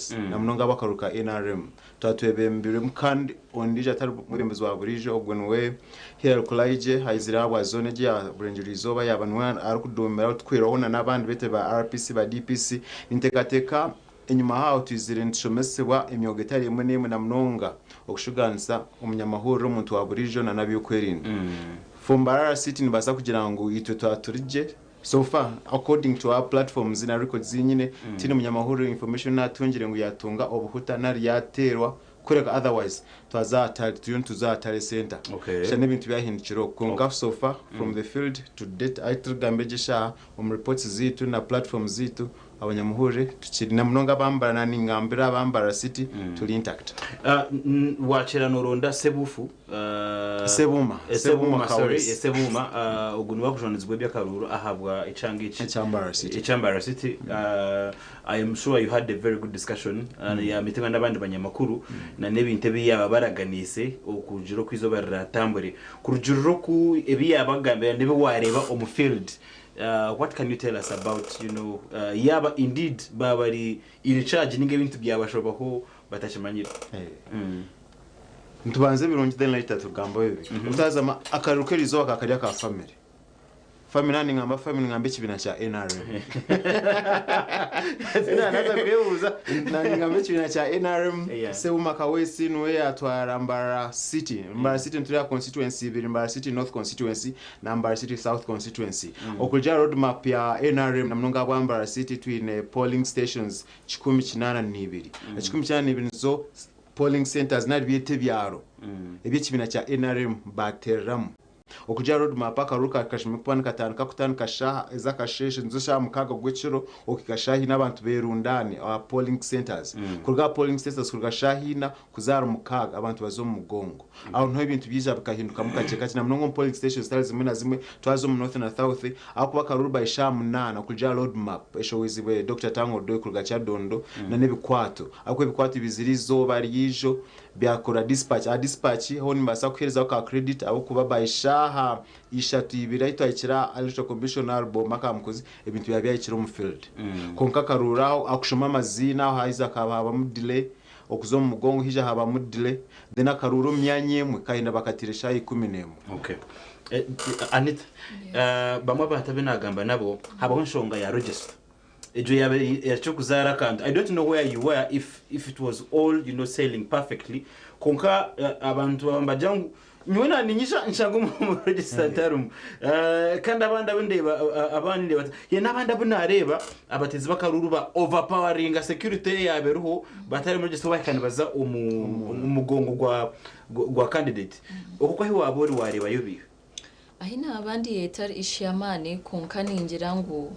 West na munonga ab'akaruuru ka NRM. Twaba twebembirwemu kandi ondiijo atari mwebembezi wa buriijo ogwo niwe Hillary Kulayigye aizire ahabwa zooni egi eya Burengyerwa Izooba yaaba niwe arikuduumira tukwirweho na n'abandi beitu ba RPC ba DPC. Ninteekateeka enyima haaho twizire nitushomesibwa emyoga etari emwe n'emwe na munonga okushugaanisa omunyamahurire omuntu wa buriijo na n'aby'okwerinda. For Mbarara City nibaasa kugira ngu itwe twaba turi gye. So far according to our platforms na records zi nyine, tihaine munyamahurire information natungire ngu yatunga obuhuta nari yateerwa kureka otherwise twaza aha tare turiyo nituza aha tare center shana ebintu byahindukire okwo kwonka so far from the field to date ahu turikugamba egi eshaaha omu reports zaitu na platforms zaitu Abanyamuhurire tukiri na munonga aba Mbarara na ningambira aba Mbarara City turi intact. Wakira noronda Sebufu. Sebuuma. Sebuuma sorry Sebuuma ogu niwe arikujwanizibwa eby'akaruuru ahabwa ekyanga eki. Ekya Mbarara City. Ekya Mbarara City. I am sure you had a very good discussion ya mitima n'abandi banyamakuru na n'ebintu ebi yaababaraganiise okugira oku eizooba riratambure. Kurugiirira oku ebi yaabagambira n'ebi waareeba omu field, What can you tell us about you know yaaba indeed baaba bari in charge ninga ebintu byabashobaho batakimanyire? Nitubanza ebirungi then later tugambeho ebibi. Otazama akaruru k'erizooba ka kari aka family. Family naaba ningamba family ningamba ekibiina kya NRM. Naza kwebuuza. Naaba ningamba ekibiina kya NRM, Ssebuma Kaweesi niwe yaatwara Mbarara City. Mbarara City nituri aha constituency ibiri, Mbarara City North constituency na Mbarara City South constituency. Okurugiirira aha road map ya nrm na munonga ahabwa Mbarara City twine polling stations 182. 182 nizo polling centres nari byete ebyaro eby'ekibiina kya nrm baateereramu. Okurugiirira aha road map akaruuru kashemereire kuba nikatandika kutandika shaaha ez'akasheeshe nizo shaaha mukaaga gw'ekiro okuhika shaaha ina abantu beerundaane aha polling centres. Kuruga aha polling centres kuruga shaaha ina kuza ahari mukaaga abantu baza omu mugongo. Aho niho ebintu byaija bikahindukamu kakye kakye na munonga omu polling stations zitari zimwe na zimwe twaza omu North na South ahakuba akaruru by shaaha munaana kurugiirira aha road map eshohoizibwe Dokita Tanga Odoi kuruga Kyadondo na n'ebikwato ahakuba ebikwato bizire eizooba ryaijo byakora dispatch aha dispatch ho nimbaasa kuheerezaho ka credit ahabw'okuba by shaaha ishatu ibiri ahi twahikire aha Electoral Commission aha Rubombo aka Mukozi ebintu byaba byahikire omu field kwonka akaruru aho akushoma amaziina aho haiza hakaba habamu delay. Okuza omu mugongo haija habamu delay then akaruura omu myanya emwe kahenda bakatira eshaaha 11. Okay. Anita, bamwe abantu abu nagamba nabo habaho enshonga ya register egyo yaba eky'okuzaara akantu I don't know where you were if if it was all you know sailing perfectly kwonka abantu baba nibagira ngu Nyowe naaninyija nshanga omu register ntarimu. Kandi abandi abu ndeeba abandi ndeeba haine n'abandi abu naareeba abateezi b'akaruuru ba overpoweringa security eyaaba eriho batari omu register bo bahika nibaza omu mugongo gwa gwa candidate. Okwo ku ahi waaba ori waareebayo biiha? Ahi naaba ndi etari issue y'amaani kwonka ningira ngu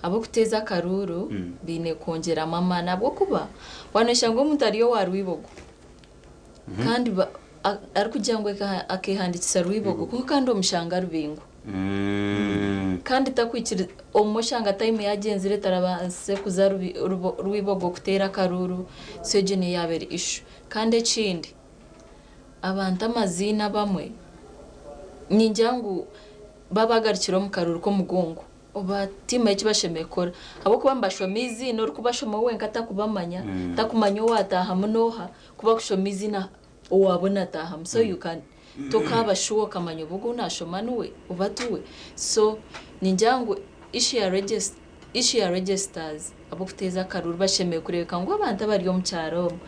ab'okuteeza akaruuru baine kwongyeramu amaani ahabw'okuba waaba noshanga omuntu ari owa Rwibogo kandi arikugira ngu akehandiikisa Rwibogo kwonka kandi omushanga Rubingo kandi takwikiriza obumwe oshanga time yagyenzire tarabaasize kuza Rwibogo kuteera akaruuru so egyo niyo yaaba eri issue kandi ekindi Abantu amaziina abamwe ningira ngu baaba bagarukire omu karuuru k'omugongo oba tihaine eki bashemereire kukora ahabw'okuba nibashoma eiziina orikubashoma we wenka takubamanya, takumanya owaataahamu n'oha, ku bakushoma eiziina owaabona ataahamu so you can tokaaba sure okamanya oba ogu ou naashoma niwe oba tiwe. So ningira ngu issue ya regis issue ya registers ab'okuteeza akaruuru bashemereire kureebeka ngu abantu abari omu kyaro omwo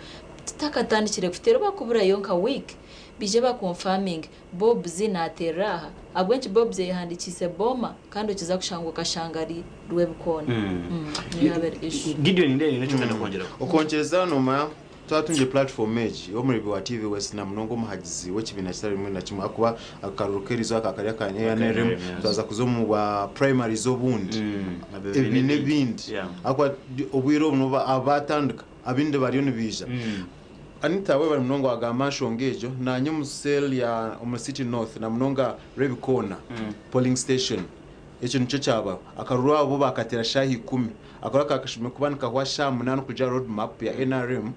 Tutakatandikire kuteera oba kuburayo nka week baije ba confirminge Bobs naterera aha ahabwenki Bobs ayehandikiise Boma kandi okiza kushanga okashanga ari Rwebikoona niyo yaaba eri issue. Gideon nindeeba oine eki orikwenda kwongyeraho. Okwongyereza noomanya twatungire platform egi y'omureebi wa TV West na munonga omuhagizi w'ekibiina kitari kimwe na kimwe ahakuba akaruru k'erizooba aka kari aka NRM twaza kuza omu bwa primaries obundi ebibiina ebindi ahakuba obwire obu nibo abaatandika. Abindi bariyo nibaija. Anita webare munonga wagamba aha nshonga egyo nanye omu cell ya omu city north namunonga Rwebikoona polling station ekyo nikyo kyabaho akaruru abo bo bakatera shaaha ikumi akaruru aka kashemereire kuba nikahwa shaaha munaana okurugiirira aha road map ya nrm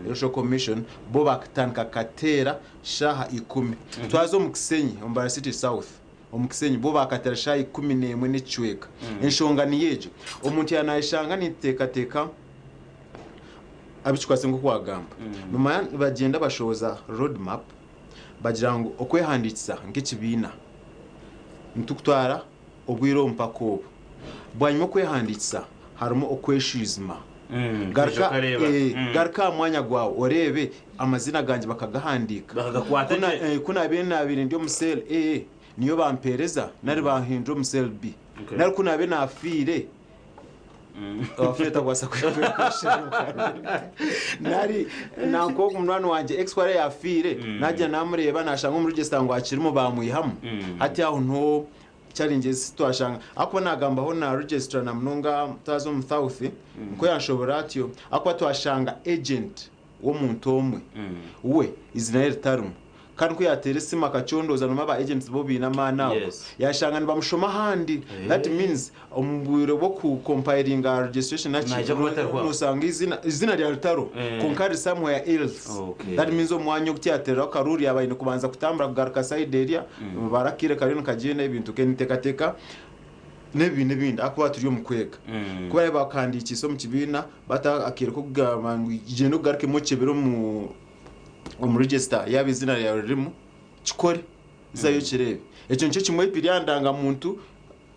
electoral commission bo bakatandika kukateera shaaha ikumi twaza omu Kisenyi omu Mbarara city south Omu Kisenyi bo baakatera shaaha 11 n'ekicweka. Enshonga niyo egyo. Omuntu yaaba naayeshanga ninteekateeka Abikikwatse nk'oku wagamba. Nomanya nibagyenda bashohoza road map bagira ngu okwehandiikisa nk'ekibiina nitukutwara obwire obu mpaka obu. Bwanyima okwehandiikisa harimu okweshwijuma. Kwija okareeba. Garuka aha mwanya gwawe oreebe amaziina gangye bakagahandiika. Bakagakwata gye. Ku naabaire naabaire ndi omu cell A niyo bampeereza nari banhindura omu cell B. Nari ku naabaire naafiire Owafiire takubaasa kweshereka. Nari nanka ogu munywani wangye ex ku araabe yaafiire, naagira naamureeba naashanga omu register ngu akirimu baamwihamu. Hati aho niho challenges twashanga. Ahakuba naagambaho na registrar na munonga twaza omu South, nikwo yanshoborora atyo, ahakuba twashanga agent w'omuntu omwe we eiziina rye ritarimu. Kandi ku yaateera esimu akacondooza noomanya ba agents bo baine amaani ago, yaashanga nibamushoma ahandi. That means omu bwire bw'oku compilinga registration naki, Naija kuba atariho aho. noshanga eiziina eiziina rya ritariho kwonka riri somewhere else. That means omu mwanya ogu tiyateereraho karuuru yaaba aine kubanza kutambura kugaruka side eriya, nibabara akaire kariyo nikagyenda ebintu nk'eniteekateeka n'ebibiina ebindi ahakuba turi omu kwega. Ku baraabe bakuhandiikiise omu kibiina bata akaire k'okugamba ngu gyenda ogarukemu okyebere omu omu register yaaba eiziina ryawe ririmu, kikore, zayo okireebe. Ekyo nikyo kimwe biri aha ndangamuntu,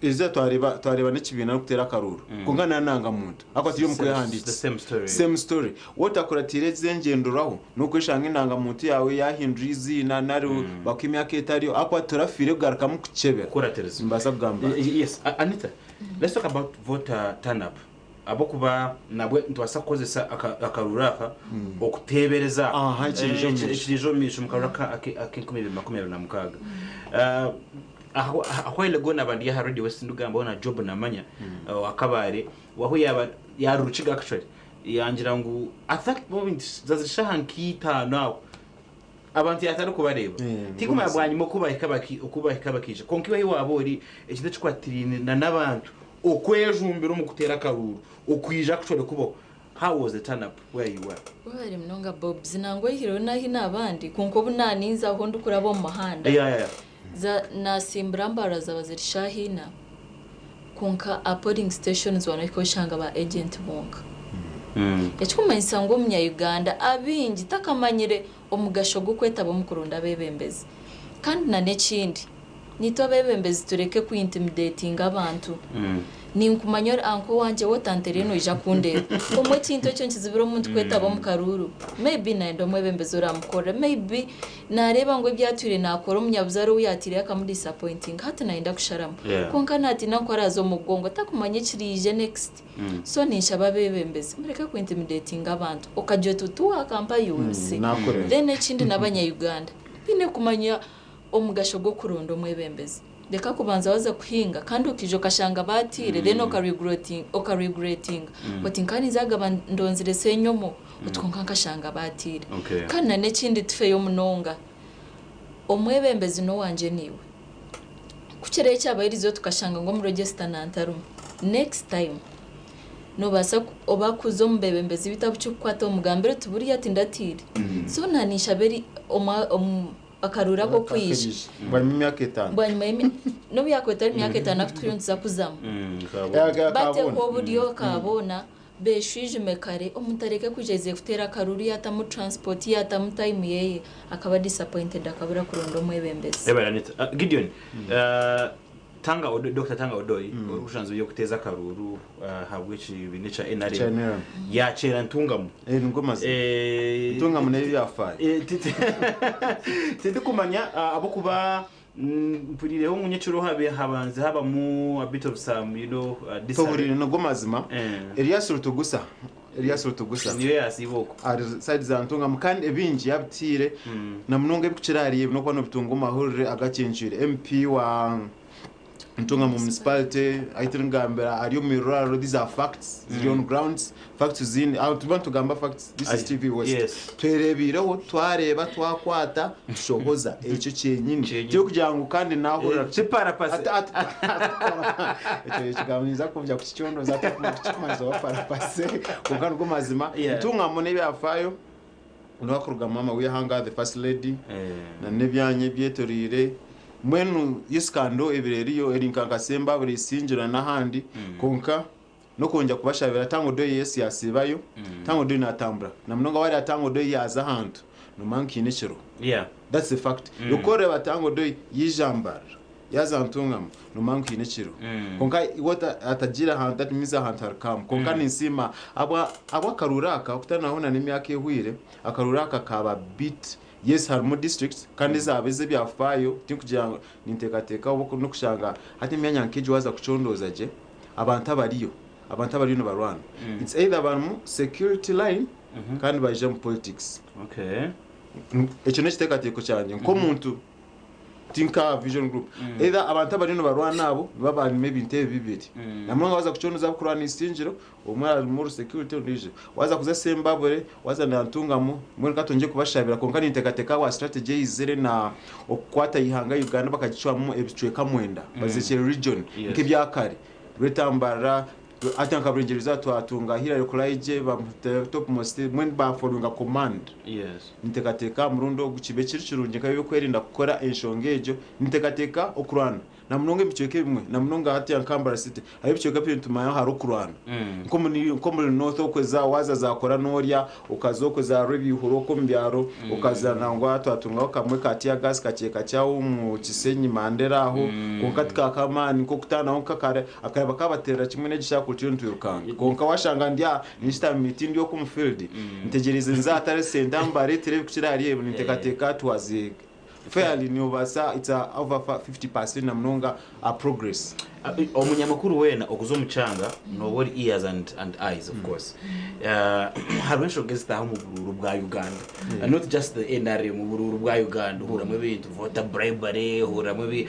eizooba twareeba twareeba n'ekibiina n'okuteera akaruuru kwonka na ndangamuntu ahakuba turi omu The kwehandiikisa. same story. Same story. Waatakuratiire ezi engyenderwaho, n'okweshanga endangamuntu yaawe yaahindura eiziina nari bakuha emyaka etariyo ahakuba torafiire kugarukamu kukyebera. Kukuratiriza. Nimbaasa kugamba. Yes, Anita, let's talk about voter turn up. Ahabw'okuba nabwe nitubaasa kukozesa akaruuru aka okuteebereza ekiriija omu maisho omu karuuru ak'enkumi ibiri 26. A while ago naaba ndi aha Radio West ndikugambaho na Job Namanya owa Kabale ahu yaaba yaari Rukiga actually yangira ngu at that moment zaaza eshaaha nka itaano aho Abantu yaatarikubareeba. Tirikumanya bwanyima oku bahika oku bahika bakaija. Kwonka iwe ahi waaba ori, ekintu ekikwatiraine na n'abantu okwejumbira omu kuteera akaruuru, okwija kushobore kubaho. How was the turn up where you were? Webare munonga Bobs. Nangwa oihireho n'ahi naaba ndi kwonka obu naaninza ahu ndikuraba omu muhanda, za naasimbura mbarara zaaba ziri shaaha ina, Kwonka aha polling stations wanohika oshanga ba agent bonka. Ekikumanyisa ngu omunya Uganda abaingi takamanyire omugasho gw'okwetaba omu kuronda abebembezi. Kandi na n'ekindi, naitwe abebembezi tureke ku intimidatinga abantu. Ninkumanya ori uncle wangye wotantereire noija kundeeba. Obumwe ekintu ekyo nikizibira omuntu kwetaba omu karuuru. Maybe nayenda omwebembezi oramukorere, maybe Naareeba ngu ebi atwire naakora omunyabuzaare ou yaataireyo akamudisapointinga hati naayenda kusharamu. Kwonka naatiina ngu ku araaze omu bwongo tarikumanya ekiriije next. So ninshaba abeebembezi mureke kuintimidatinga abantu. Okagira oti tiwaakampa you will see. Then ekindi n'abanya Uganda baine kumanya omugasho gw'okuronda omwebembezi. Reka kubanza waaza kuhinga kandi okaija okashanga baatiire then okaregretinga oti nkaba ninza kugaba ndonzire senyomo oti kwonka nkashanga baatiire. Kandi na n'ekindi tufeyo munonga, omwebembezi n'owangye naiwe. Ku kirabe kyabaho erizooba tukashanga ngu omu register nantarimu, next time noobaasa oba kuza omu beebembezi beitu abu kirikukwataho omugambire oti buriya tindatiire. So naninshaba eri Akaruuru ak'okwija. Bwanyima y'emyaka etaano. Bwanyima y'emyaka, n'obu yaakuba etari myaka etaano aku turiyo nituza kuzamu. Bateho oburyo ka boona, beeshwijume kare, omuntu areke kwija aizire kuteera akaruuru yaatamu transport, yaatamu time ye, akaba disappointed akabura kuronda omwebembezi. Ebara Anita. Gideon, Tanga Odoi, Dokita Tanga Odoi, orikushanzwa eby'okuteeza akaruuru ahabw'ekibiina ekya NRM, yaakyera Ntungamo. Nigwo mazima. Ntungamo nayo yaafayo. Tindikumanya ahabw'okuba mpuriireho ngu nyekiro habanze habamu a bit of some, you know, disarray. Tohuriire nigwo mazima. Erias Rutugusa, Erias Rutugusa. Niyo yaasiiba okwo. Ahari side za Ntungamo kandi ebingi yabitiire na munonga ebikukira ahari ebi n'okuba nobitunga omu mahurire agacencwire. MP wa Ntungamo Municipality ahu turikugambira ari omu irwariro these are facts ziri on grounds facts tuziine aho nituba nitugamba facts this is TV West twerebiireho twareeba twakwata tushohoza ekyo kyenyini tirikugira ngu kandi nahurira Kiparapase. Ekyo ekigambo ninza kugira kukicondoza kukikumanyisa oba parapase kwonka nigo mazima Ntungamo n'ebyafaayo niho hakuruga maama w'eihanga the first lady na n'ebyanya ebyetoreire mbwenu yo sikando ebiro eriyo eri nka Kasemba buri Isingiro n'ahandi kwonka. N'okwongyera kubashabira Tanga Odoi yes yasiibayo, Tanga Odoi natambura namunonga wareeba Tanga Odoi yaaza ahantu nomanya ngu haine ekiriho. That's the fact. Iwe ku oreeba Tanga Odoi yaija Mbarara, yaaza Ntungamo nomanya ngu haine ekiriho. Kwonka iwe atagiire ahantu that means ahantu hari calm. Kwonka ninsiima ahabw'akaruuru aka okutanaho na n'emyaka ehweire, akaruuru aka kaaba bit yes harimu districts kandi ezaaba ez'ebyafaayo tinkugira ngu ninteekateeka n'okushanga hati emyanya nk'egi waaza kucondooza gye, abantu abariyo abantu abariyo nibarwana it's either barimu security line kandi baija omu politics. Ekyo n'ekiteekateeko kyangye nk'omuntu ti nka vision group. Either abantu abariyo nibarwana abo nibo barimu ebintu ebi bibiri. Namunonga waaza kucondooza abakurwana Isingiro, omwe arimu oru security ondiijo. Waaza kuza Sembabule, waaza na Ntungamo, mbwenu ka twongye kubashabira kwonka ninteekateeka ahabwa strategy eyizire na okukwata eihanga Uganda bakagicwamu ebicweka mwenda bazirekire region nk'ebya kare. Rwetambara, hati nka Burengyerwa Izooba twatunga Hillary Kulayigye bamuta top most mbwenu ba followinga command. Ninteekateeka aha murundi ogu kibe kiri kirungi nk'ab'ebyokwerinda kukora enshonga egyo. Ninteekateeka okurwana na munonga ebicweka ebimwe na munonga hati nka Mbarara City hariho ebicweka ebi nitumanya ngu hariho okurwana. Nk'omuri North okwe waaza za Kora noorya, okaza okwe za Rwebihuro okwo omu byaro, okaza nangwa twatungaho kamwe ka tear gas kakye kakye aho omu Kisenyi Mandera aho kwonka ti ka k'amaani nk'okutaanaho nk'akare akare bakabateerera kimwe n'egi shaaha turiyo nitwirukanga. Kwonka waashanga ndi aha ninshutami omu miti ndi okwo omu field ntegyereize nze ahatari sente mbareetere ebikukira ahari ebyo ninteekateeka twaze Fairly nobaasa it's a over 50% na munonga a progress. Omunyamakuru weena okuza omu kyanga nooba ori ears and and eyes of course. Hariho enshonga ezitaaha omu buruuru bwa Uganda not just the NRM oburuuru bwa Uganda ohuriramu ebintu voter bribery ohuriramu ebi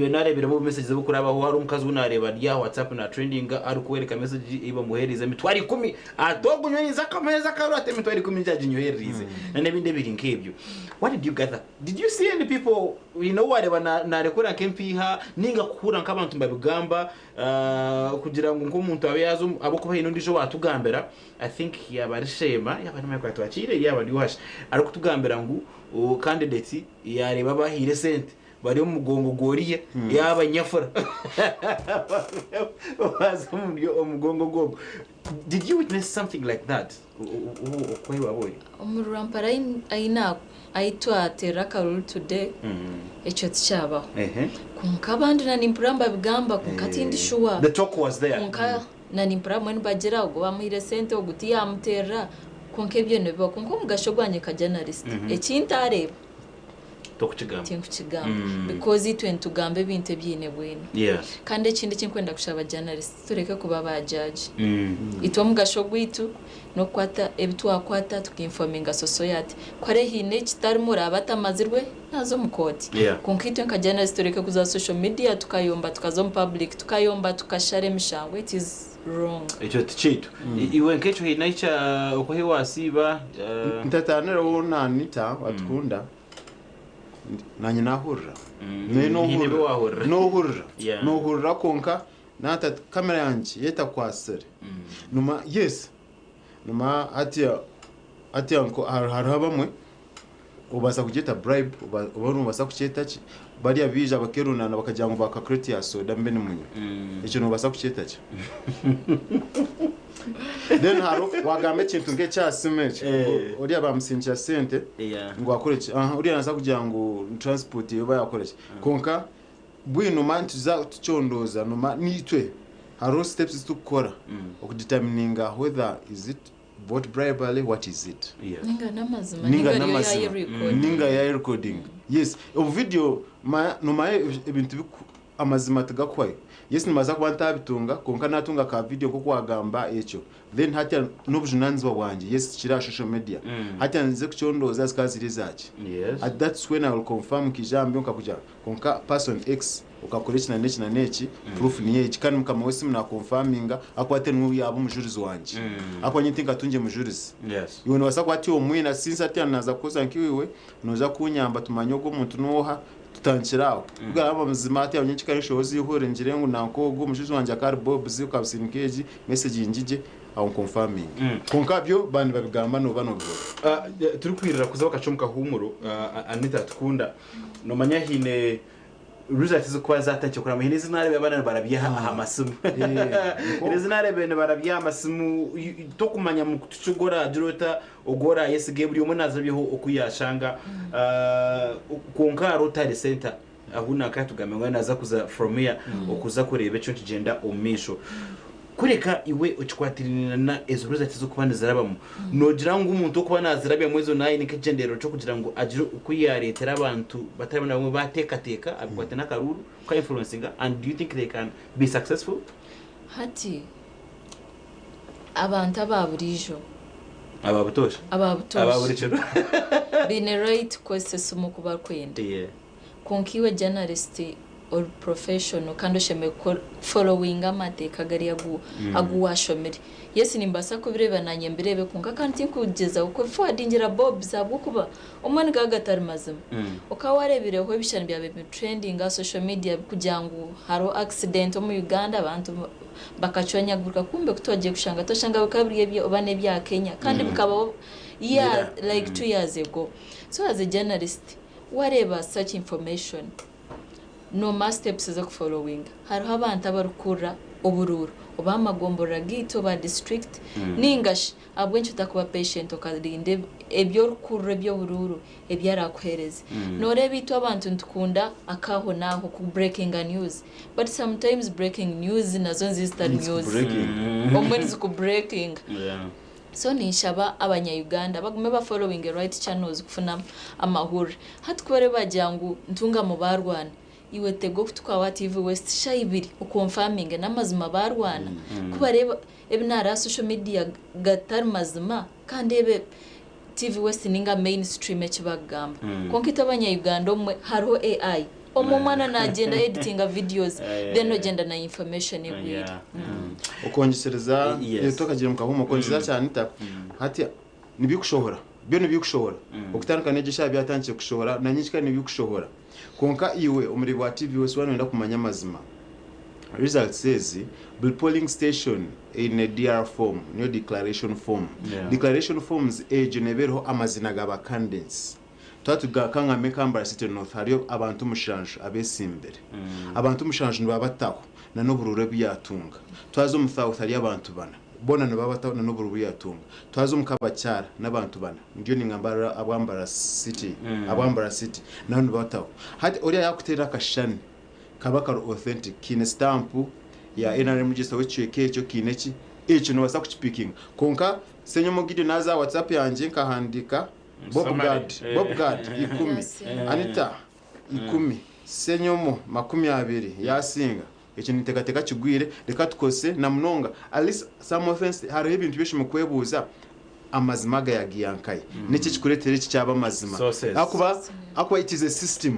naareebiremu obu messages oburikurabaho hariho omukazi ou naareeba ari aha WhatsApp na trendinga arikworeka message ei bamuheereize emitwaro ikumi ati ogu nyowe ninza kumuheereza akaruuru ati emitwaro ikumi niinye aginyoherereize n'ebindi ebiri nk'ebyo. What did you gather? Did you see any people haine ou wareeba narekura nk'empiiha ninga kuhurira nk'abantu nibabigamba kugira ngu nk'omuntu abe yaaza ahabw'okuba haine ondiijo owaatugambira I think yaaba ari Sheema yaaba ari Michael Atwakiire yaaba ari Ohashi arikutugambira ngu candidate yaareeba abahaire esente bari omu mugongo gw'oriya yaaba nyafura baaza omu mugongo gw'ogwo. Did you witness something like that oku waaba ori? Omuri Rwampara ahi twateerera akaruru today ekyo tikyabaho. Kwonka abandi na nimpurira nibabigamba kwonka tindi sure. The talk was there. Kwonka na nimpurira abamwe nibagira ogu bamuhaire sente ogu tiyamuteerera kwonka ebyo nibibaho. Kwonka omugasho gwangye nka journalist eki ntareeba Tokukigamba. Tinkukigamba because itwe nitugamba ebintu ebiine bwino. Yes. Kandi ekindi eki nkwenda kushaba journalists tureke kuba ba judge. Itwe omugasho gwaitu n'okukwata ebi twakwata tuka informinga society. Ku hariho haine ekitarimu oraabe atamazirwe naaza omu kooti. Kwonka itwe nka journalists tureke kuza aha social media tukayomba tukaza omu public tukayomba tukashara emishango it is wrong. Ekyo ti kyaitu. Iwe nk'ekyo haine ahi oku ahi waasiiba? Ntatanireho na Anita Atukunda, nanye nahurira. Haine ebi wahurira. Nohurira. Nohurira kwonka nata kamera yangye yetakwasire. Numa yes. Numa hatiya hatiya nko hariho abamwe obaasa kugyeta bribe oba nobaasa kukyeta ki bariya baija bakerunana bakagira ngu baka crate ya soda mbe nimunywa. Ekyo nobaasa kukyeta ki? Then hariho wagamba ekintu nk'ekya simu eki oriya bamusindikira sente ngu akore ki oriya nabaasa kugira ngu transport oba yakora ki kwonka bwino noma nituza tucondooza noma nitwe hariho steps ezi turikukora okudetermininga whether is it vote bribery what is it. Ninga n'amazima ninga ariyo yayerekodinga. Ninga yayerekodinga yes obu video nomanya ebintu amazima tigakuhwayo yes nimbaasa kuba ntabitunga kwonka natunga ka video nkoku wagamba ekyo then hati n'obujunanizibwa bwangye yes kiri aha social media hati nze kucondooza zikaba ziri ezaki that's when I will confirm nkaija aha nkakugira Kwonka person X okakora eki na n'eki na n'eki, proof niyo egi kandi mukama w'esimu na confirminga ahakuba ate niwe yaaba omujurizi wangye. Ahakuba nyowe tinkatungire mujurizi. Iwe nobaasa kuba ati omwine since hati naaza kukoza nk'iwe, noija kunyamba tumanye ogu omuntu n'oha, tutandikire aho. Ku garaaba amazima hati nyowe nkikare nshohoze eihurire ngire ngu nanka ogu omujurizi wangye akaba ari Bobs okabisindika egi message ngigye aho nconfirminge. Kwonka byo baaba nibabigamba nooba noobihurira. Turikwirira kuza bakacwa omu kahuumuro, Anita Atukunda, Noomanya haine Results zikuba zatandikire kuraba haine ezi nareeba abaana nibarabya aha masimu. Haine ezi nareebire nibarabya aha masimu tokumanya mukutu ki ogu oragira ota ogu orayesiga buri omwe nazirabyaho oku yashanga. Kwonka aha Rotary Centre ahu nanka yatugambire ngu naza kuza from here okuza kureeba ekyo nikigyenda omu maisho. Kureka iwe okikwatiraine na ezo results ezirikuba nizirabamu, noogira ngu omuntu orikuba naazirabyamu ezo naaba aine nk'ekigyendererwa ky'okugira ngu agire oku yaareetera abantu batari bamwe na bamwe baateekateeka aha bikwatiraine n'akaruuru ka influencinga and do you think they can be successful? Hati abantu aba buriijo. Aba butoosha. Aba butoosha. Aba buri kiro. Baine right kukozesa esimu oku barikwenda. Kwonka iwe journalist ori professional kandi oshemereire kufollowinga amateeka gariya agu washomire. Yes nimbaasa kubireeba nanye mbireebe kwonka kandi tinkugyezaho kuforwardingira Bobs ahabw'okuba omwe nigaba gatari mazima. Okaba wareebireho ebishushani byabaire nibitrendinga aha social media birikugira ngu hariho accident omu Uganda abantu bakacwanyagurika kumbe kutwagiye kushanga twashanga bikaba biri ebya oba n'ebya Kenya kandi bikabaho year like 2 years ago. So as a journalist wareeba such information noomanya steps ez'okufollowinga. Hariho abantu abarikukurira oburuuru oba aha magomborora gaitu oba aha district ninga shi ahabw'enki otakuba patient okarinda ebi orikukurira eby'oburuuru ebi araakuheereze. Nooreeba itwe abantu nitukunda akaaho n'aho ku breakinga news but sometimes breaking news nazo niziba zitari news. Obumwe nizikubreakinga. So ninshaba abanya Uganda bagume ba followinge right channels kufuna amahurire. Hati ku bariyo bagira ngu Ntungamo barwana, iwe tega okutu kwawe aha TV West shaaha ibiri okonfaminge n'amazima barwana. Ku bareeba ebi naareeba aha social media gatari mazima, ka ndeebe TV West ninga mainstream eki bakugamba. Kwonka itwe abanya Uganda obumwe hariho AI. Omwe omwana nagyenda editinga videos then ogyenda na information egwire. Okwongyesereza tokagiire mukahumo okwongyereza kya Anita hati nibikushohora byo nibikushohora okutandika n'egyo eshaaha byatandikire kushohora na nyenkya nibikushohora kwonka iwe omureebi wa TV West waaba noyenda kumanya amazima results ezi buri polling station eine DR form niyo declaration form declaration forms egyo neeba eriho amazina ga ba candidates Twaba turi Kangame Kambara City North hariyo abantu mushanju abesimbire. Abantu mushanju nibabataho na n'oburuuru obu yatunga. Twaza omu South hariyo abantu bana boona nibabataho na n'oburuuru obu yatunga. Twaza omu Kabakyara n'abantu bana ndiyo ningamba abwa Mbarara City abwa Mbarara City nabo nibabataho. Hati oriya yakuteerera akashushani kaba kari authentic kiine sitampu ya nrm register w'ekicweka ekyo kiine ki ekyo nobaasa kukipikinga. Kwonka Ssenyomo Gideon naaza aha WhatsApp yangye nkahandiika Bob Gad, Bob Gad, ikumi, Anita, ikumi, Ssenyomo, 20, yasinga. Ekyo ninteekateeka kigwire, reka tukozese na munonga at least some offense hariho ebintu bi oshemereire kwebuuza amazima aga yagiiha nkahi? Niki ekikureetera eki kyaba amazima? Sources. Ahakuba ahakuba it is a system.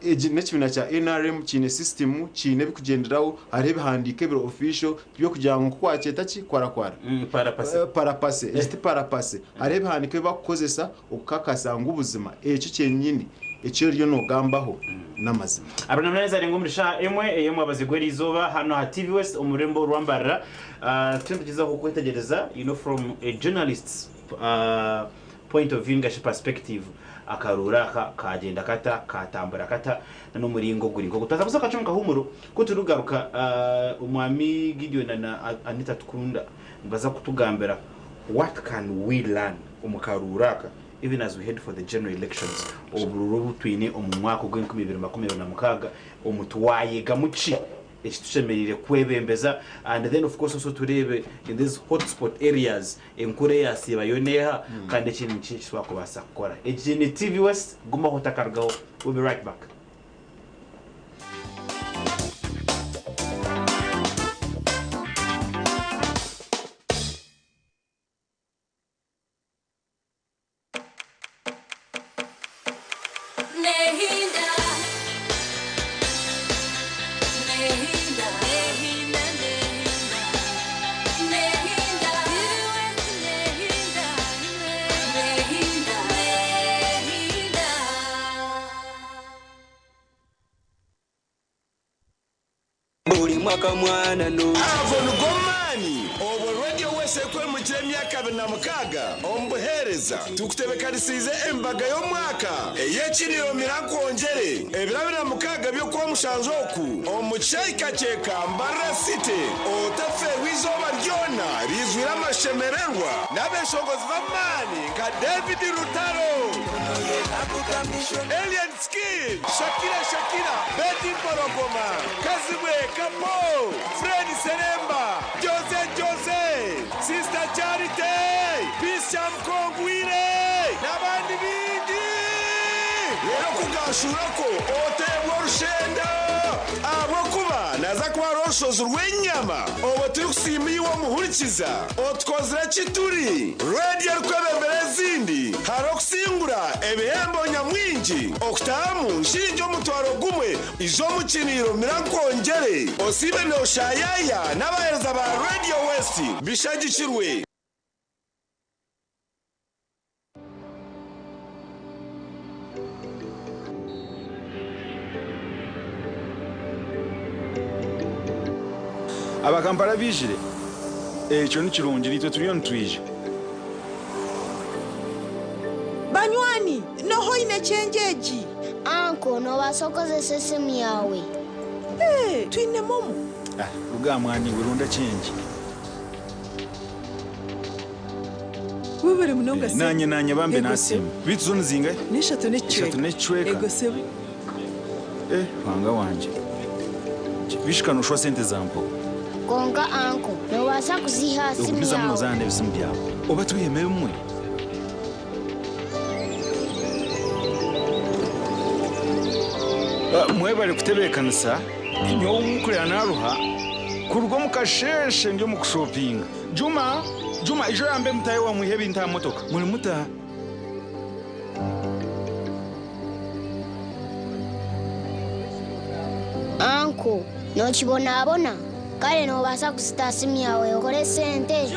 Egi n'ekibiina kya nrm kiine system, kiine ebikugyenderaho, hariho ebihandiiko ebiri official, tibyokugira ngu nkoku wakyeta ki kwarakwara. Parapase. Parapase, egi ti parapase. Hariho ebihandiiko ebi bakukozesa okukakasa ngu buzima ekyo kyenyini eki oriyo nogambaho n'amazima. Abanamunaneza arenga omuri shaaha emwe ey'omwabazi gw'eriizooba hanu aha TV West omu rurembo rwa Mbarara. Turiyo nitugyezaho kwetegyereza you know from a journalist's point of view ningashi perspective akaruuru aka kagyenda kata, katambura kata na n'omuringo oguri nk'ogu. Twaza kuza kakye omu kahuumuro, ku turikugaruka Omwami Gideon na Anita Tukunda nibaza kutugambira what can we learn omu karuuru aka even as we head for the general elections, oburuuru obu twine omu mwaka ogw'enkumi ibiri 26 omu twayegamu ki eki tushemereire kwebembeza and then of course also tureebe in these hotspot areas enkura eyasiiba yo neeha kandi ekindi niki eki twakubaasa kukora. Egi ni TV West, gumaho otakarugaho, we'll be right back. Nehinda, nehinda, nehinda, nehinda, nehinda, nehinda, nehinda. Buli mwaka mwana no Ago nigo maani obwo Radio West. ekwemukira emyaka 26 omu buheereza tukutebekanisiize embaga y'omwaka ey'ekiriro mirankwongyere ebiro 26 by'okwomushanju oku omu kyeka Mbarara City otaferwa izooba ryona rizwire amashemererwa n'abeshongozi b'amaani nka David Rutaro, Alien Skin, Shakira Shakira, Betty Mporogoma, Kazibwe Kapo, Fred Seremba, Jose Jose, Sister Charity, Peace Chamkongwire n'abandi bingi. Rero kugashurako oteebwa orushenda ahabw'okuba naza kuba ari orushozi rw'enyama obwo turikusiima iwe omuhurikiza otukozire kituri rediyo erikwebembera ezindi hari okusingura ebihembo nyamwingi okutahamu nshingi 10,000 ijo omukiniro mirankwongyere osiibe nooshayaya n'abaheereza ba Radio West bishagikirwe. Abakampala bijire ekyo ni kirungi nitwe turiyo nitwija. Banywani, noho oine change egi? Anko, noobaasa kukozesa esimu yaawe. Hey, twine momo. Ah, ruga mwani ronda change. Webare munonga sebo. Nanye nanye bambe Ego nasimu. Bitu zone zingahe? Ni eshatu n'ekicweka. Eshatu n'ekicweka. Ego sebo. Ruhanga wanje. Bishikanushwa sente zampo. Konka anko, noobaasa kuziha simu Okumiza muno yawe. zana ebisimu byawe. Oba twiheme bimwe. Mwebale kutebeekanisa nyowe omukurira naruha kuruga omu kasheshe ndi omu kushopinga. Juma, Juma ijo yambe mutahe wamwihe ebintu aha motoka. Muri mutaha. Anko, nookibonabona kare noobaasa kuzita simu yawe okore sente.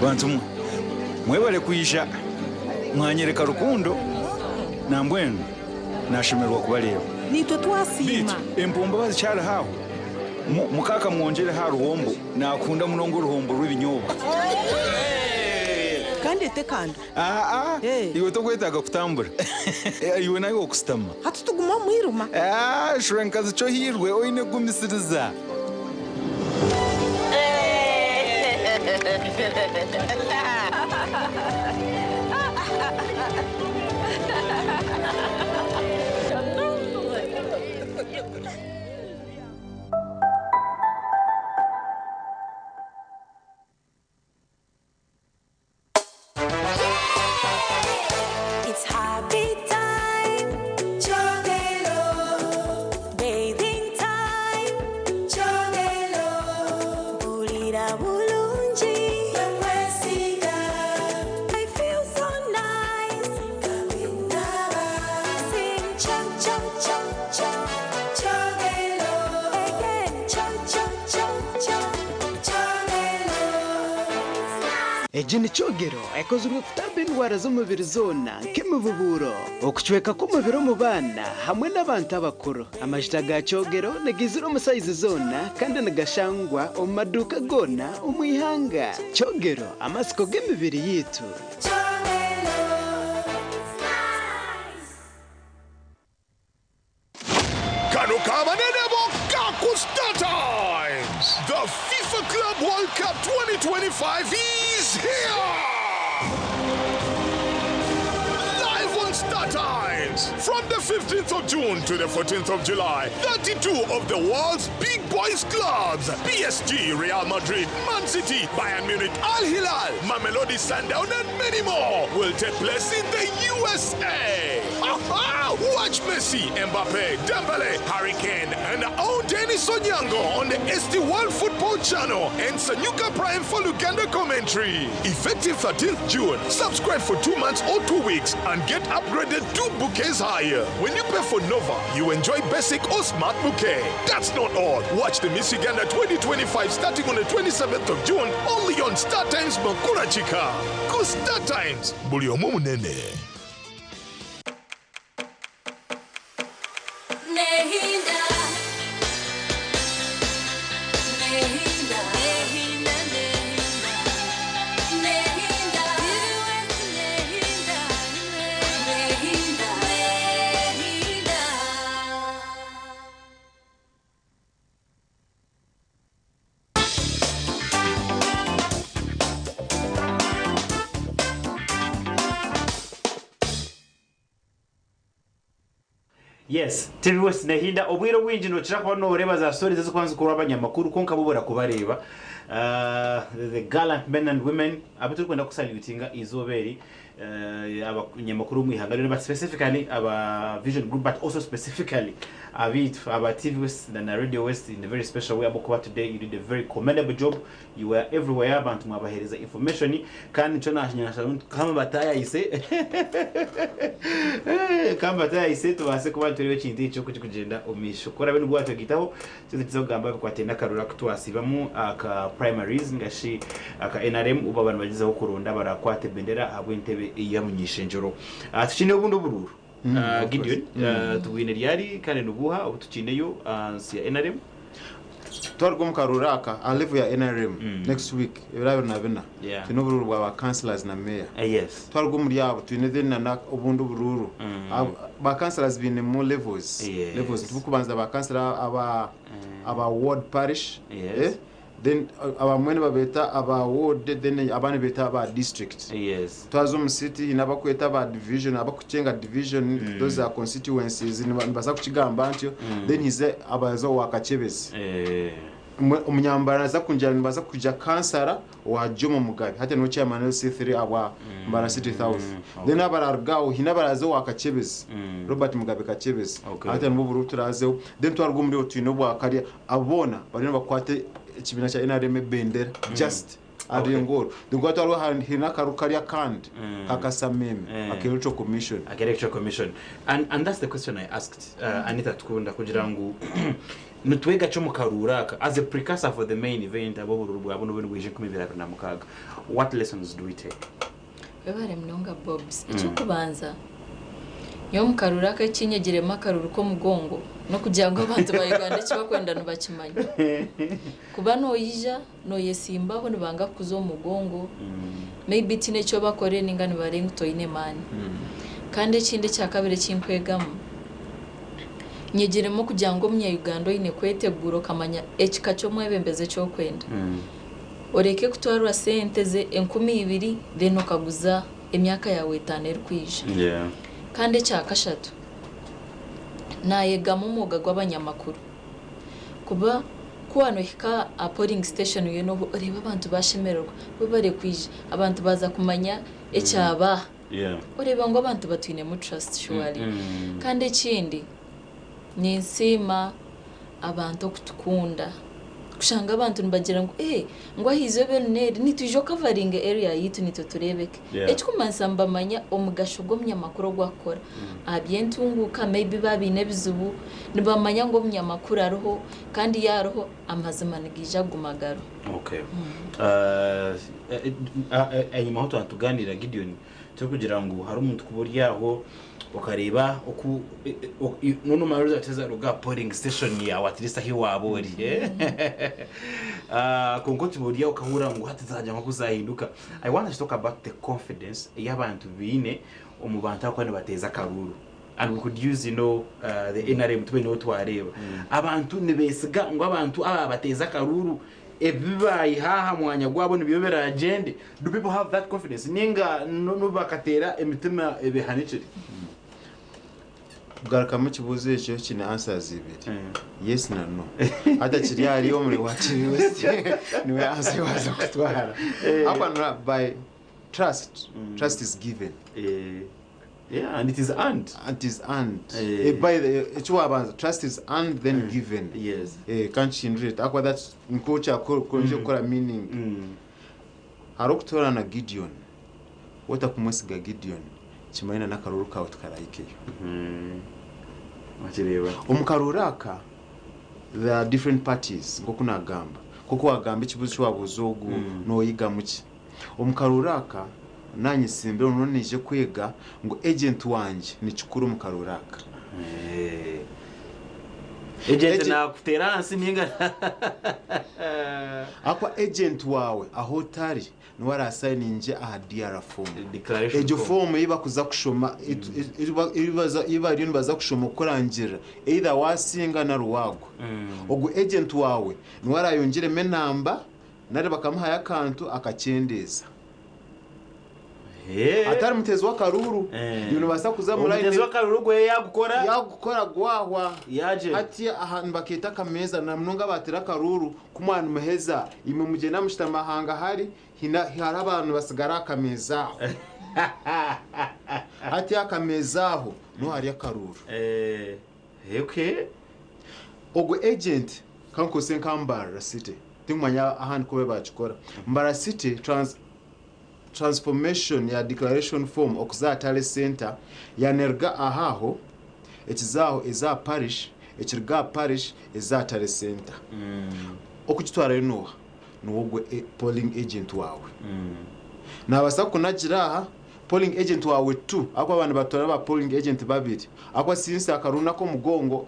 Bantu mwe mwebale kwija mwanyereka rukundo nambwenu nashemerwa kubareeba. Nitwe twasiima. Bitu empombo bazikyari haho mukaka mwongere ha ruhombo nakunda munonga oruhombo rw'ebinyobwa. Kandi ete kando. Aa, iwe tokwetaaga kutambura. Iwe nawe okusitama. Hati tuguma omwiruma. Shura nkazi kyo hirwe oine kugumisiriza. It's happy time, Chogelo. Bathing time, Chogelo. Bulira bulungi, bamwesiga. I feel so nice, Kawindaba. Sing chum chum chum chum, Chogelo. Again, chum chum chum chum, Chogelo. Egi ni kyogero ekozirwe kutamba endwara z'omubiri zoona nk'emibuburo, okucweka kw'omubiri omu baana hamwe n'abantu abakuru. Amajuta ga kyogero nigizira omu sayizi zoona kandi nigashangwa omu maduuka goona omu ihanga. Kyogero amasiko g'emibiri yitu. Kano kabanene bokka ku Star Times. The FIFA Club World Cup 2025 is here! Live on Star Times! From the 15th of June to the 14th of July, 32 of the world's big boys clubs, PSG, Real Madrid, Man City, Bayern Munich, Al Hilal, Mamelodi Sundowns, and many more will take place in the USA. Aha! Watch Messi, Mbappe, Dembele, Harry Kane, and our own Dennis Onyango on the ST World Football Channel and Sanyuka Prime for Luganda commentary. Effective 13th June. Subscribe for 2 months or 2 weeks and get upgraded 2 bouquets higher. When you pay for Nova, you enjoy basic or smart bouquet. That's not all. Watch the Miss Uganda 2025 starting on the 27th of June only on Star Times Makura Chika. Ku Star Times, buli omu munene. Nehinda. Nehinda. Nehinda. Nehinda. Nehinda. Nehinda. Nehinda. Yes, TV West Nehinda, obwire obwingi nokira kuba noreeba za stories ezikuba nizikorwa abanyamakuru kwonka bo barakubareeba. The gallant men and women abu turikwenda kusalutinga izooba eri, abanyamakuru omu ihanga ryona, but specifically aba Vision Group, but also specifically abiitu aba TV West na Radio West in a very special way, ahabw'okuba today you did a very commendable job. You were everywhere, abantu mwabaheereza information, kandi nikyo naashaba kama batayayise kama batayayise tubaase kuba nitureeba ekintu ekyo oku kirikugyenda omu maisho. Ku oraabe nibwo waatwegitaho, kyo nikiza kugamba bikwataine n'akaruru aku twasiibamu aka primaries ningashi aka NRM, obu abantu bagyezaho kuronda abarakwata ebendera ahabw'entebe ey'omuny'ishengyero. Tukiine obundi oburuuru. Of Gideon, course. tubwine ryari kandi nibuha obu tukiineyo nsi ya NRM? Twaruga omu karuru aka aha level ya NRM next week, ebiro 24, twine oburuuru bwa ba councillors na mayor. Twaruga omuri abo, twine then na obundi oburuuru. Ba councillors bainemu levels. Levels tubukubanza ba councillor aba ward parish, eh? Then abamwe nibabeeta aba ward, then abandi beeta aba district. Twaza omu city, hiine abakweta aba division, abakucenga division, those are constituencies, nibaasa kukigamba ntyo. Then hize abaza owa Kakyebezi. Omunyambara naza kungira nibaza kuja kansara owa Jomo Mugabe, hati niwe chairman LC3 abwa Mbarara City South. Then abararugaho hiine abaraza owa Kakyebezi, Robert Mugabe Kakyebezi, hati nibwo buri turazeho. Then twaruga omuri obwo twine obwa Karya, abo boona bariyo nibakwata ekibiina kya NRM ebendera, just aringoro. Then twaruga hiine akaru karya kandi kakasameme, aka Electoral Commission. Aka Electoral Commission. And that's the question I asked Anita Tukunda, kugira ngu nitwega kyo mukaruru aka as a precursor for the main event, abo bururu bwabo n'obundi bwije 2026. What lessons do we take? Webare munonga, Bobs. Ekyokubanza, nyowe omu karuru aka ekinyegiremu akaruru k'omugongo n'okugira ngu abantu ba Uganda eki bakwenda nibakimanya. Kuba noyija noyesimbaho nibanga kukuza omu mugongo, maybe tiine ekyo bakore ninga nibareeba ngu toine maani. Kandi ekindi ekyakabiri ekinkwegamu, nyegiremu okugira ngu omunya-Uganda oine kwetegura okamanya ekika ky'omwebembezi eki orikwenda. Oreke kutwarwa sente ze 2000, then okaguza emyaka yaawe 5 erikwija. Kandi ekyakashatu, nayegamu omwoga gw'abanyamakuru. Kuba ku wanohika aha polling station yoona oreeba abantu bashemererwa, webare kwija, abantu baaza kumanya ekyaba. Oreeba ngu abantu batwinemu trust surely. Kandi ekindi, ninsiima abantu okutukunda. Kushanga abantu nibagira ngu eh ngu aha izooba eri n'eri nitwija okavaringa area yaitu nitwe tureebeke. Ekikumanyisa nibamanya omugasho gw'omunyamakuru ogu akukora aha by'entunguuka, maybe baaba baine ebizibu nibamanya ngu omunyamakuru ariho, kandi yaaba ariho amazima nigaija kuguma gariho. Okay. Enyima aho twaba nitugaaniira, Gideon, turikugira ngu hariho omuntu kuba ori aho okareeba oku nonomara oza ruga aha polling station yaawe, at least ahi waaba ori, kwonka otiba ori aho okahurira ngu hati zaagira nk'oku zaahinduka. I want us to talk about the confidence ei abantu baine omu bantu abakuba nibateeza akaruuru, and we could use the NRM, tube niho twareeba abantu nibeesiga ngu abantu aba bateeza akaruuru ebi bayiha aha mwanya gwabo nibyo biragyende. Do people have that confidence, ninga no bakateera emitima ebihanikire? Kugarukamu ekibuuzo ekyo kiine answers ibiri, yes na no. Hati kiri ahari omuri wa TV West niwe answer waza kutwara. Ahabw'okuba by trust, trust is given. Yeah, and it is earned. It is earned. Eh. Eh, by the ekiwabanza, trust is earned then given. Yes. Eh, kankihindure akuba that's nikwo kyakonje kukora meaning. Hariho okutoorana Gideon, wotakumwesiga Gideon, kimanye na n'akaruuru kaawe tikarahikeyo. Wakireeba. Omu karuuru aka, there are different parties nk'oku naagamba. Nk'oku waagamba ekibuuzo eki waabuuza ogu, nooyigamu ki? Omu karuuru aka, naanye nsimbire noneho naija kwega ngu agent wangye ni kikuru omu karuuru aka. Agent naakuteera ahansi ninga Ahakuba agent waawe ahu otari niwe araasayininge aha DR form. Declaration Egyo form. form ei bakuza kushoma, ei bariyo nibaza kushoma kukurangirira either waasinga nari waagwa. Ogwo agent waawe niwe araayongyeremu enamba nari bakamuhayo akantu akakyendeeza. Atari muteezi w'akaruuru. Iwe nobaasa kuza omu Omuteezi line- w'akaruuru gwe yaagukora. Yaagukora gwahwa. Yaagye. Hati aha nibakeeta akameeza na munonga abaatera akaruuru ku mwanimuheza imwe mugyenda mushutama ahanga hari hina hariho abantu basigara aha kameeza aho. Hati aha kameeza aho niho hari akaruuru. Okay. Ogwo agent kankozese nka Mbarara City tinkumanya ahandi ku bakikora. Mbarara City trans transformation ya declaration form okuza aha tally centre yaneruga aha aho ekiza aho eza aha parish ekiruga aha parish eza aha tally centre. Okugitwarayo nooha? Niwe ogwo polling agent waawe. Naabaasa kukunagira aha polling agent waawe tu ahakuba abantu nibatora ba polling agent babiri ahakuba since akaruuru n'ak'omugongo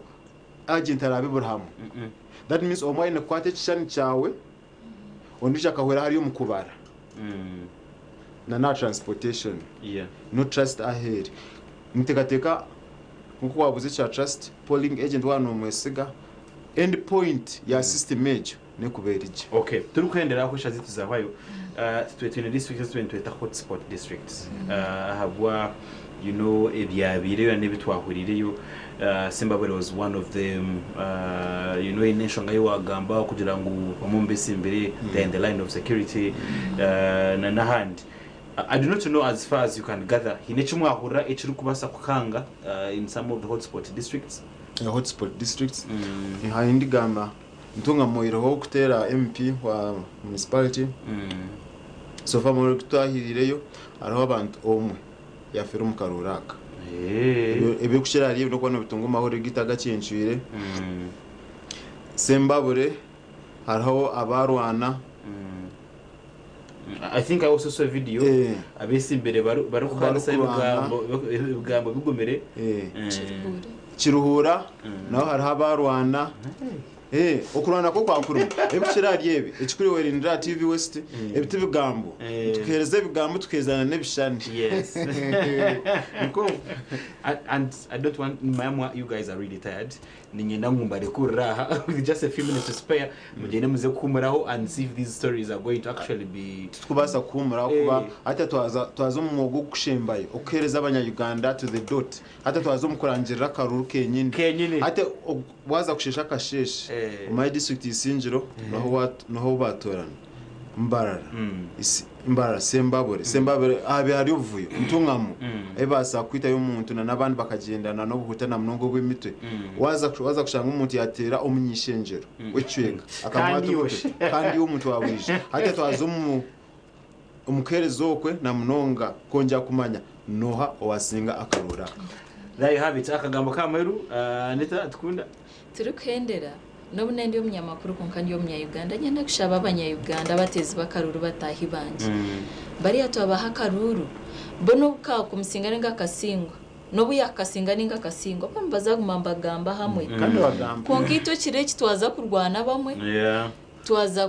agent araabe buri hamwe. That means omwe aine kukwata ekishushani kyawe ondiijo akahwera hariya omu kubara na n'aha transportation. No trust aheeri. Niteekateeka nk'oku waabuuza ekya trust, polling agent waaba noomwesiga, end point ya system egyo n'ekuba eri gye. Okay, turikuhendera aho eshaaha zaitu zahwayo, twine districts ezi nitweta hotspot districts ahabwa you know ebyabaireyo n'ebi twahuriireyo. Sembabule was one of them, you know eine enshonga ei waagamba kugira ngu bamwe omu besimbire they are in the line of security na n'ahandi. I do not know, as far as you can gather, haine eki mwahurira ekirikubaasa kukanga in some of the hotspot districts? Hotspot districts, hariho ndigamba Ntunga muhaireho okuteera MP wa municipality. So far muri kutwahirireyo hariho abantu omwe yafeera omu karuuru aka. Ebirikukira ahari ebi n'okuba nobitunga omu mahurire gaitu agakyencwire. Sembabure hariho abarwana. I think I also saw a video abesimbire barikuhanisa ebigambo ebigambo bigumire. Kiruhura naho hariho abarwana. Okurwana kwo kwakuruma. Ebikukira ahari ebi, ekikuru iwe rindira aha TV West, ebi ti bigambo. Nitukuheereza ebigambo tukaheereza n'ebishushani. Yes. Nikwo. And I don't want nimanya you guys are really tired. Niinyenda ngu mbarekurire aha with just a few minutes to spare mugyende muze kuhumuraho and see if these stories are going to actually be Titukubaasa kuhumuraho kuba hati twaza twaza omu mwoga ogw'okushembayo okuheereza abanya-Uganda to the dot. Hati twaza omu kurangirira akaruru kenyini. Kenyini. Hati waaza kusheesha akasheeshe omanye disiturikiti Isingiro niho niho baatoorana. Mbarara, Mbarara, Sembabule, Sembabule ahabaire hari obuvuyo, Ntungamo ahi baabaasa kwitayo omuntu na n'abandi bakagyenda n'obuhuta na munonga obw'emitwe. Waaza waaza kushanga omuntu yaateera omuny'eishengyero w'ekicweka akamwata omutwe kandi iwe omuntu wa buriijo. Hati twaza omu omu kuheereza okwe na munonga kwongyera kumanya n'oha owaasinga akaruuru aka. There you have it. Akagambo k'ahamuheru, Anita Atukunda. Turikuhendera, n'obu ndi omunyamakuru kwonka ndi omunya-Uganda, niinyenda kushaba abanya-Uganda abateezi b'akaruuru bataahi bangye. Bariya twabaha akaruuru, bo n'obu kaakumusinga nainga akasingwa, n'obu yaakasinga nainga akasingwa, bo nibaza kuguma nibagamba hamwe. Kandi bagamba. Kwonka itwe ekiro eki twaza kurwana bamwe, twaza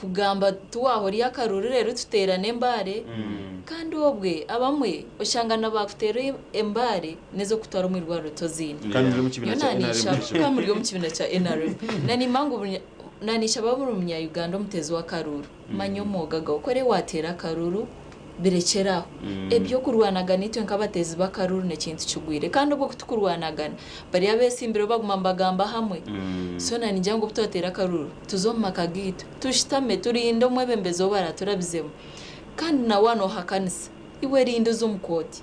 kugamba tiwahorya akaruuru reero tuteerane embaare, kandi obwe abamwe oshanga na baakuteera embaare n'ez'okutwara omu irwariro toziine. Kandi muri omu kibiina Nyowe kya NRM naanishaba ekyo. kandi muri omu kibiina kya NRM. Naniima ngu buri naanishaba buri munya-Uganda omuteezi w'akaruuru, manya omwoga gwawe kore waateera akaruuru birekyere aho. Eby'okurwanagana itwe nk'abateezi b'akaruuru n'ekintu kigwire kandi obwo ku tukurwanagana bariya abeesimbire baguma nibagamba hamwe. So naningira ngu obu twateera akaruuru tuze omu maka gaitu tushutame turinde omwebembezi ou baraaturabizemu kandi na waaba noohakanisa. Iwe rinda oze omu kooti.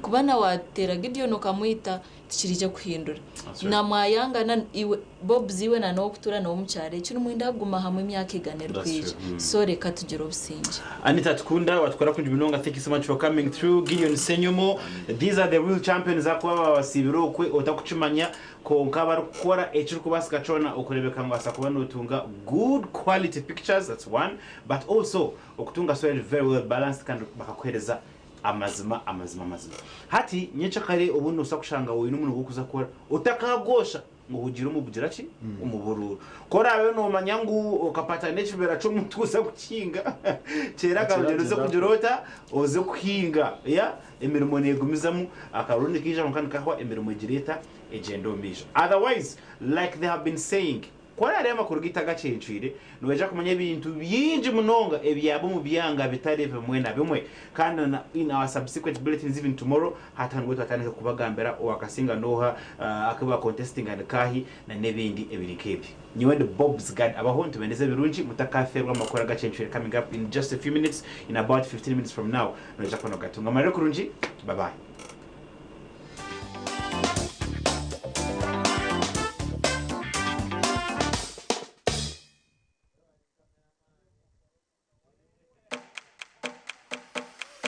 Kuba na waateera Gideon okamwita tikiriija kuhindura. That's right. Na mwayangana iwe Bobs iwe na n'ow'okutuura nawe omu kyaro eki nimwenda kuguma hamwe emyaka igana That's erikwija. true. So reka tugire obusingye. Anita Tukunda watukora kurungi munonga thank you so much for coming through Gideon Senyomo these are the real champions akuba babasiibire okwe otakukimanya konka barikukora ekirikubaasika kyona okureebeka ngu asa kuba notunga good quality pictures that's one but also okutunga story very well balanced kandi bakakuheereza amazima amazima amazima hati nyekyakare obundi nosa kushanga woine omurimo gw'okuza kukora otakagosha ngu ohugire omu bugira ki omu buruuru ku oraabe noomanya ngu okapata n'ekibira ky'omuntu oza kukihinga kyera akarugyendo oze kugira ota oze kuhinga ya emirimo neegumizamu akaruuru nikaija kwonka nikahwa emirimo egira eta egyenda omu maisho otherwise like they have been saying Ku oraareebe amakuru gaitu agacencwire, noija kumanya ebintu bingi munonga ebyaba omu byanga bitari bimwe na bimwe. Kandi na in our subsequent bulletins even tomorrow, hati nibwo twatandika kubagambira owakasinga n'oha, aku ba contestinga ni kaahi, na n'ebindi ebiri nk'ebyo. Nyowe ndi Bobs Gad Abaho, nitubendeza ebirungi, mutakafeerwa amakuru agacencwire coming up in just a few minutes, in about 15 minutes from now, noija kuba nogatunga. Marire kurungi, bye bye.